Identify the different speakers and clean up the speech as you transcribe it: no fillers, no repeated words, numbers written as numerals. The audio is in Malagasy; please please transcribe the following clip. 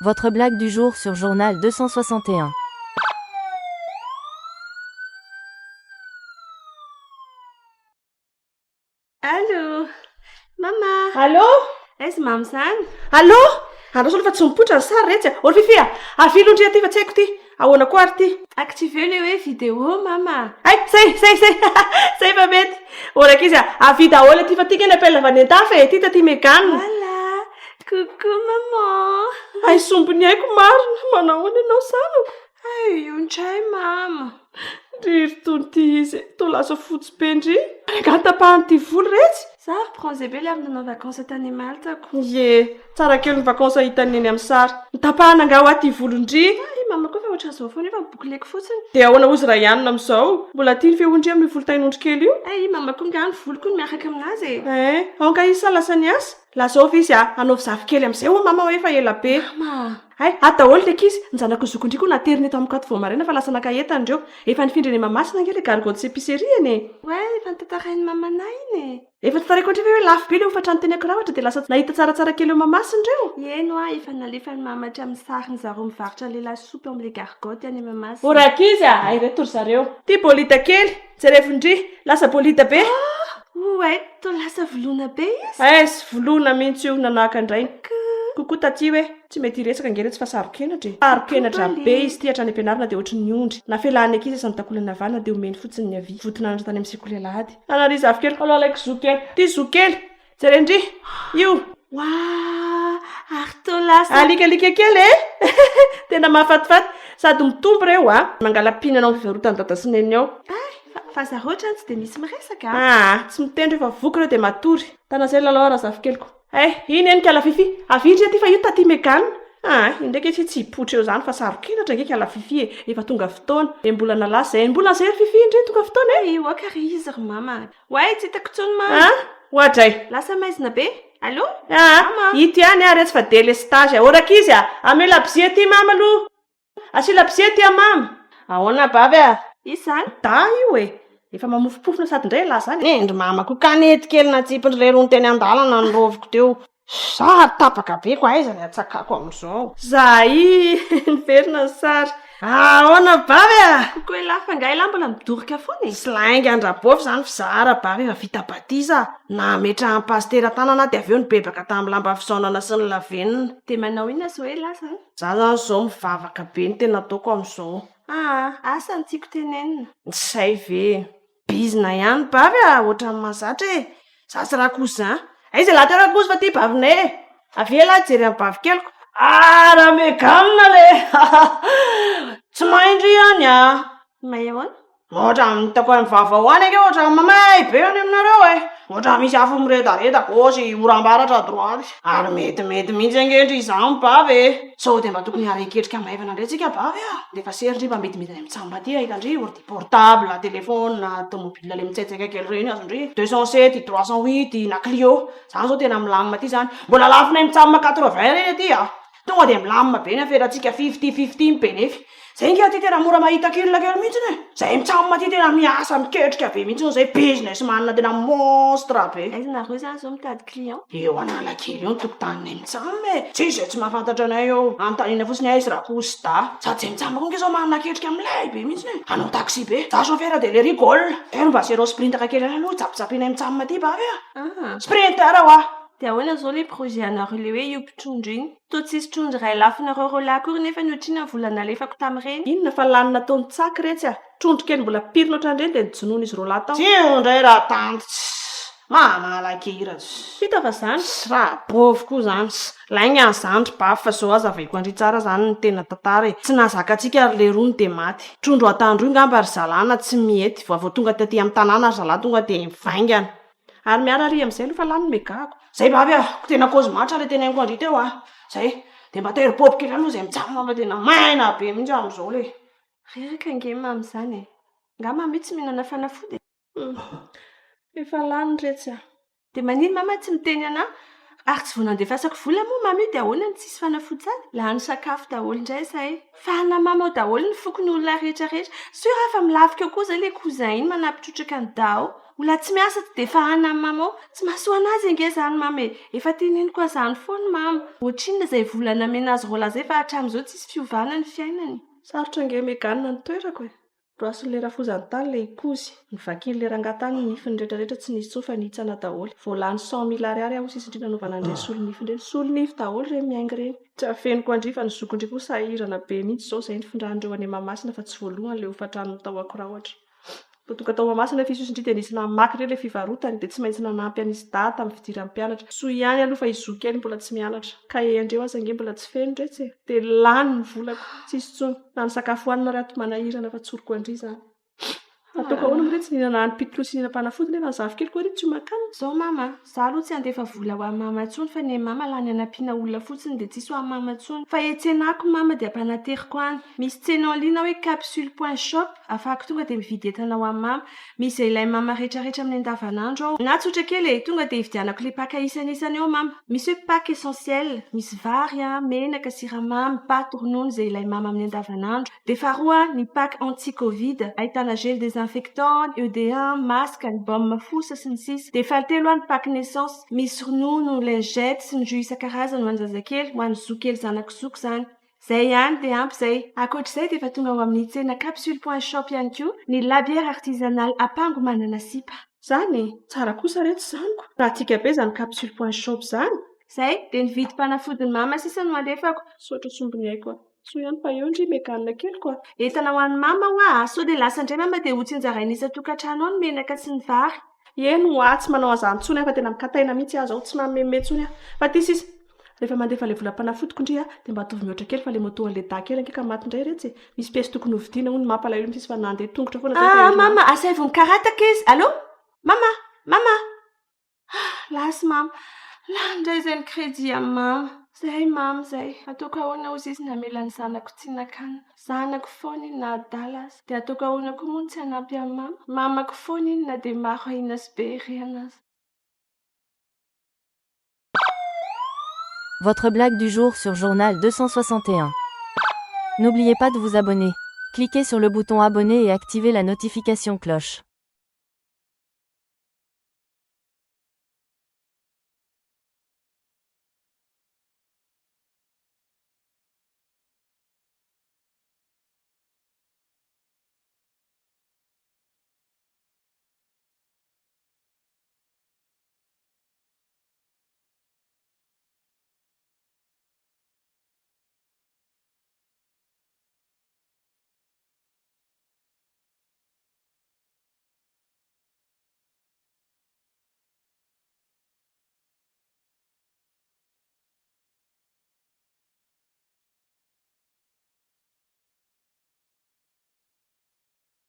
Speaker 1: Votre blague du jour sur Journal 261.
Speaker 2: Allô Mama
Speaker 3: Allô
Speaker 2: Aiza mama izany?
Speaker 3: Allô Andraso aloha fa tsy mipoitra ny sary retsy a! Ô ry Fifi a! Avia aloha ndry aty fa tsy haiko ity! Ahoana koa ary ity?
Speaker 2: Activer le hoe vidéo mama!
Speaker 3: Hay! Zay! Zay! Zay! Zay fa mety! Ô ry ankizy a! Avia daholo aty fa ity nge ny appel avy any an-dafy e! Ity taty Megane!
Speaker 2: Voilà! Coucou maman!
Speaker 3: Hay sombiny aiko marina! Manahoana ianao zanako?
Speaker 2: Hay io ndray mama!
Speaker 3: Ndry ry tony ty izy e! Toa lasa fotsy be ndry! Angaha tapahan'ity volo retsy?
Speaker 2: Za ary bronzé be le avy nanao vacances tany Malte ko.
Speaker 3: Ie, tsara kely ny vacances hitan'i Neny amin'ny sary. Notapahana angaha hoa ty volon-dry?
Speaker 2: Hay mama koa efa ohatran'izao foana efa boucleko fotsiny.
Speaker 3: Dia ahoana hozy raha hianona amin'izao? Mbola tiany ve hoy ndry amin'io volon-tain'ondry kely io?
Speaker 2: Hay mama koa angaha ny voloko no miaraka aminazy e!
Speaker 3: Hein, ao angaha izy sa lasa niasa? Lazao ve izy a, anaovy zafikely amin'izay hoy mama hoe efa ela be.
Speaker 2: Mama!
Speaker 3: Hay, ato daholo ny ankizy, ny zanako zokindry koa nateriny eto amiko ato vao maraina fa lasa naka entana ireo. Efa nifindra eny Mahamasina ange ilay gargotte sy épicerie eny e!
Speaker 2: Ouais, efa notantarain'i mamanay iny e!
Speaker 3: Efa notantaraiko an-dry ve hoe lafo be ilay hofantrano teny Ankorahotra dia lasa nahita tsaratsara kely eo Mahamasina ireo?
Speaker 2: Eny hoa, efa nalefan'i mama hatramin'ny sariny zareo mivarotra an'ilay lasopy ao amin'ilay gargotte any Mahamasina.
Speaker 3: O rankizy a! Hay ireto ry zareo. Ty bolida kely, jerevo ndry, lasa bolida be.
Speaker 2: Oay, toa lasa voloina be izy.
Speaker 3: Aiz, voloina mihitsy io, nanahaka an-drainy. Coucou taty hoe, tsy mety hiresaka ange retsy fa saro-kenatra e. Saro-kenatra be izy ity hatrany am-pianarana dia ohatry ny ondry. Nafelahan'ny ankizy aza ny takolany havanana dia omeny fotsiny ny havia. Voton'anatra tany amin'ny sekoly alahady. Anary zafikely, aleo alaiko zo kely. Ty zo kely, jereo ndry, io.
Speaker 2: Waah! Ary toa lasa.
Speaker 3: Alikalika kely e! Tena mahafatifaty. Sady mitombo ireo a! Mangala-pihinana ao amin'ny fivarotan'i dada sy neny ao.
Speaker 2: Hay! Fa zareo otrany tsy dia misy miresaka a!
Speaker 3: Aa! Tsy mitendry eo fa voky ireo dia matory. Tana zay lalao a razafikeliko. Hay! Iny eny kala Fifi! Avia ndry aty fa io taty Megane! Aa! Iny ndraiky anie tsy hipoitra eo izany fa saro-kenatra ange kala Fifi e! Efa tonga fotoana. Enim-bolana lasa izay. Enim-bolana izay ry Fifi ndry tonga fotoana e!
Speaker 2: Hay! Aoka re izy ry mama a! Oay, tsy hitako intsony mama.
Speaker 3: An? Oadray.
Speaker 2: Lasa maizina be. Allô?
Speaker 3: Aa,
Speaker 2: Mama.
Speaker 3: ito ihany aho retsy fa délestage. Ô rankizy a! Ameo labozia aty mama aloha. Asio labozia aty amin'i mama. Ahoana bavy a?
Speaker 2: Iza izany?
Speaker 3: Dahy io e! Efa mamofompofona sady indray ialahy izany.
Speaker 4: Hendry mama koa kanety kely natsipin-dry lerony teny an-dalana ny roviko teo. Za tapaka be ko aiza ny hatsakako amin'izao.
Speaker 3: Zahay niverina ny sary.
Speaker 4: Ahoana bavy a!
Speaker 2: Coucou elah fa nga elah mbola midoroka foana e?
Speaker 4: Tsy lainga an-dRabôfy izany fa za rabavy efa vita batisa. Nametrahan'i Pasitera tanana aho dia avy eo nibebaka tamin'ny lamba fisaonana sy ny lavenona.
Speaker 2: Dia manao inona zao elah zany?
Speaker 4: Za zany izao mivavaka be no tena ataoko amin'izao.
Speaker 2: Aa, asa no tiako tenenina.
Speaker 4: Zay ve e! Bizina ihany bavy a, ohatran'ny mahazatra e! Za sy Rakozy zany. Aiza elah teo Rakozy fa ty bavinay e! Avia elah hijery an'i bavikeliko. Ah Ramegane le! Tsy mahay ndry any a!
Speaker 2: Mahay ahoana?
Speaker 4: Ohatran'ny hitako any vaovao any ange ohatran'ny mamay be any aminareo e! Ohatran'ny misy afo miredareda gauche, oram-baratra droite. Ary metimety mihitsy ange ndry izany bavy e! Sao dia mba tokony hiara-hiketrika maivana indray tsika bavy a! Rehefa sery ndry mba midimidina any amin'ny tsamba aty ahita ndry ordi Portable, téléphone, tomobile le mitsaitsaika kely reny azon-dry 207, 308 na Clio. Zany zao tena milamina aty zany. Mbola lafonay mitsam 80 reny aty a! Tonga dia milamina be ny aferantsika fifty fifty ny benefy. Zay nge aty tena mora mahita kil kely mihitsiny e! Zay mitsam aty tena miasa miketrika be mihitsiny zay business man tena monstre be.
Speaker 2: Aiza nareo zany zao mitady client?
Speaker 4: Eo Analakely eo ny tokotaninay mitsam e! Tsisy izay tsy mahafantatra anay eo. Anontaniana fotsiny aiza Rakozy da. Sady zay mitsam koa nge zao manana ketrika milay be mihitsiny e! Hanao taxi be. Za chauffeur de le rigole. Teo mba zéro sprintaka kely any aloha hitsapitsapinay mitsam aty bavy a! Sprinter hoa!
Speaker 2: Dia ahoana zao le projet anareo le hoe hiompy trondro iny? Toa tsisy trondro iray lafonareo roalahy akory nefa ny otrina ny vola nalefako tamin'ireny?
Speaker 3: Inona fa lany nataony tsaky retsy a! Trondro kely mbola pirina ohatran'ireny dia nojonoin'izy roalahy tao.
Speaker 4: Tsio ndray raha tanty tsy mamalakira tsy.
Speaker 3: Hita fa zany.
Speaker 4: Tsy raha bôvy koa zany tsy. Lainga ny zandry bavy fa zao hazavaiko an-dry tsara zany ny tena tantara e. Tsy nahazaka antsika ry leroa dia maty. Trondro antandroy ngamba ry zalahy na tsy mihety. Vao vao tonga taty amin'ny tanàna ry zalahy tonga dia mivaingana.
Speaker 3: Ary miala ary amin'izay aloha fa lany ny mega-ko.
Speaker 4: Zay bavy a! Tena cause match le teneniko an-dry teo a! Zay. Dia mba tairo pop kely ihany aloha zay mijanona fa tena maina be mihitsy aho amin'izao le.
Speaker 2: Reraka ange mamy izany e! Nga mamy io tsy mihinana fanafody e?
Speaker 3: Efa lany retsy a!
Speaker 2: Dia manino mama tsy miteny anah? Ary tsy vao nandefasako vola moa mamy io dia ahoana no tsisy fanafody tsara? Lany sakafo daholo indray izay. Faly namama ao daholo ny fokonolona rehetra rehetra. Sûr aho fa milafika eo koa izay ilay cousin iny manampy trotraka an'i Dao. Olona tsy miasa tsy dia fahanan'i mama ao. Tsy mahasoa an'azy ange izany mama e. Efa teneniko an'izany foana mama. Ohatrinona izay vola namena azy roalahy izay fa hatramin'izao tsisy fiovana ny fiainany.
Speaker 3: Sarotra ange Megane ny toerako e. Roasin'ilay rafozany tany ilay ikozy. Novakian'ilay rangahy tany ny nifiny rehetra rehetra tsy nisy intsony fa nihitsana daholo. Vao lany cent mille ariary aho hoy sisa indrindra nanaovana an'ireny solonify ireny. Solonify daholo ireny mihaingo ireny. Tsy afeniko an-dry fa ny zokon-dry koa sahirana be mihitsy izao izay nifindran'ireo any Mahamasina fa tsy voalohany ilay hofan-trano tao Ankorahotra. Vao tonga tao Mahamasina nefa izy hoy ndry dia nisy namaky indray ilay fivarotany dia tsy maintsy nanampy an'izy dahy tamin'ny fidiran'ny mpianatra. Soa ihany aloha fa i zoky kely mbola tsy mianatra. Kahie an-dreo aza ange mbola tsy feno retsy e! Dia lany ny volako, tsisy intsony. Na ny sakafo hohanina ary ato manahirana fa tsoriko an-dry izany. Ataoko ahoana moa re tsy nihinana hanim-pitoloha sy nihinam-panafody nefa ny zafikeliko ary tsy homan-kanina?
Speaker 2: Zao mama a! Za aloha tsy handefa vola ho an'i mama intsony fa ny an'i mama lany hanampiana olona fotsiny dia tsisy ho an'i mama intsony. Fa etsenako mama dia ampanateriko any. Misy tsena en ligne hoe capsule point shop afahako tonga dia mividy entana ho an'i mama. Misy izay ilain'i mama retraretra amin'ny andavanandro ao. Na tsotra kely e, tonga dia ividianako ilay pack isan'isany ao mama. Misy hoe pack essentiel, misy vary a, menaka, siramamy, paty, ronono izay ilain'i mama amin'ny andavanandro. Dia faharoa ny pack anti covid, ahitana gel désinfectant, ED1, masque, ny baume fosa sy ny sisa. Dia fahatelo ny pack naissance, misy ronono, lingette sy ny jus isan-karazany ho an'ny zazakely, ho an'ny zoky kely zanak'i zoky izany. Izay ihany dia ampy izay. Ankoatra izay dia efa tonga ao amin'ny tsena capsule point shop ihany koa ny labière artisanale apango manana sipa.
Speaker 3: Zany e! Tsara kosa re tsy zaniko. Pratika be zany capsule point shop zany.
Speaker 2: Zay, dia ny vidim-panafodin'i mama sisa no alefako.
Speaker 3: Misaotra sombiny aiko a. Soa ihany fa eo ndry Megane keliko a.
Speaker 2: Entana ho an'i mama hoa a! Sao dia lasa indray mama dia hotsinjaraina isan-tokantrano ao ny menaka sy ny vary.
Speaker 3: Eny hoa, tsy manao an'izany intsony aho fa tena mikataina mihitsy aho izao, tsy mameme intsony aho. Fa ity sisa, rehefa mandefa ilay volam-panafodiko ndry a, dia mba ataovy mihoatra kely fa ilay moto an'ilay dahy kely ange ka maty indray retsy e. Misy pièce tokony hovidiana hono, mampalahelo mihitsy izy fa nandeha tongotra foana izay fa
Speaker 2: Aa
Speaker 3: herinandro.
Speaker 2: mama, asaivo mikarataka izy. Allô? Mama! Mama! Ah, lasa mama. Lany indray izay ny crédit amin'i mama. Zay mama zay. Ataoko ahoana hozy izy namela ny zanako tsy nakanina. Zanako foana iny na adala aza. Dia ataoko ahoana koa moa no tsy hanampy an'i mama. Mamako foana iny na dia maro ahiana sy be rihana aza.
Speaker 1: Votre blague du jour sur Journal 261. N'oubliez pas de vous abonner. Cliquez sur le bouton abonner et activez la notification cloche.